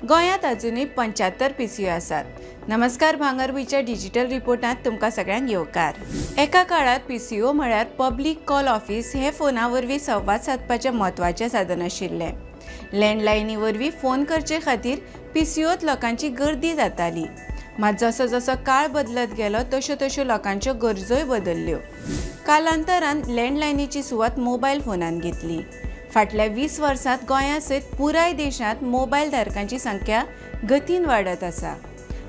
गोंयांत अजुनूय 75 पीसीओ आसात. नमस्कार, भांगरभूंयच्या डिजिटल रिपोर्टांत तुमकां सगळ्यांक येवकार. एका काळार पीसीओ म्हळ्यार पब्लीक कॉल ऑफिस हे फोना वरवीं संवाद सादपाचें म्हत्वाचें साधन आशिल्लें. लँडलायनी वरवीं फोन करचे खातीर पीसीओत लोकांची गर्दी जाताली. मात जसो जसो काळ बदलत गेलो तश्यो तश्यो लोकांच्यो गरजोय बदल्ल्यो. कालांतरान लँडलायनीची सुवात मोबायल फोनान घेतली. फाटल्या 20 वर्सांत गोंया सयत पुराय देशांत मोबायल धारकांची संख्या गतीन वाडत आसा.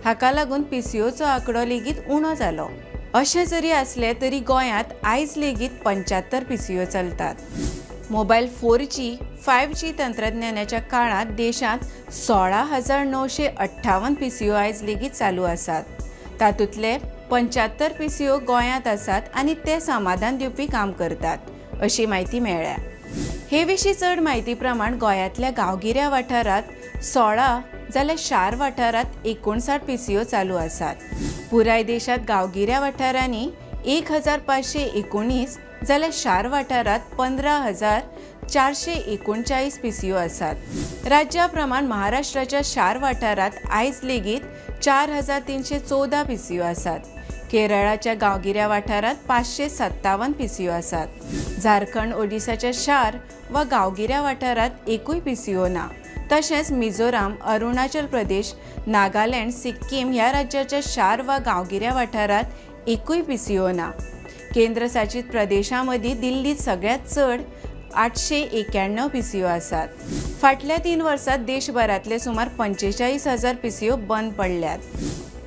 हाका लागून पीसीओचो आंकडो लेगीत उणो जालो. अशें जरी आसलें तरी गोंयांत आयज लेगीत 75 पीसीओ चलतात. मोबायल 4G 5G तंत्रज्ञानाच्या काळांत देशांत 16,958 पीसीओ आयज लेगीत चालू आसात. तातूंतले 75 पीसीओ गोंयांत आसात आनी ते समाधान दिवपी काम करतात अशी म्हायती मेळ्ळ्या. हे विशीं चड म्हायती प्रमाण गोंयांतल्या गांवगिऱ्या वाठारांत 16 जाल्यार शार वाठारांत 59 पीसीओ चालू आसात. पुराय देशांत गांवगिऱ्या वाठारांनी 1,519 जाल्यार शार वाठारांत 15,439 पीसीओ आसात. राज्या प्रमाण महाराष्ट्राच्या शार वाठारांत आयज लेगीत 4,314 पीसीओ आसात. केरळाच्या गांवगिऱ्या वाठारांत 557 पीसीओ आसात. झारखंड, ओडिसाच्या शार वा गांवगिऱ्या वाठारांत एकूय पीसीओ ना. तशेंच मिझोराम, अरुणाचल प्रदेश, नागालँड, सिक्कीम ह्या राज्याच्या शार वा गांवगिऱ्या वाठारांत एकूय पीसीओ ना. केंद्रशासित प्रदेशां मदीं दिल्लींत सगळ्यांत चड 891 पीसीओ आसात. फाटल्या 3 वर्सांत देशभरांतले सुमार 45,000 पीसीओ बंद पडल्यात.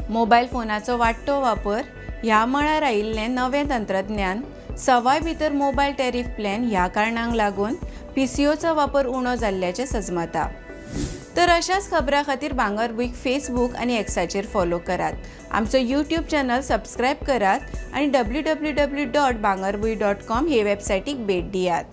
मोबायल फोनाचो वाडटो वापर, ह्या मळार आयिल्लें नवें तंत्रज्ञान, सवाय भितर मोबायल टॅरीफ प्लॅन ह्या कारणांक लागून पीसीओचो वापर उणो जाल्ल्याचें सजमता. तर अशाच खबरां खातीर भांगरभूंयक फेसबूक आनी एक्साचेर फॉलो करात. आमचो यूट्यूब चॅनल सबस्क्रायब करात आनी www.bangarbhuy.com हे वेबसायटीक भेट दियात.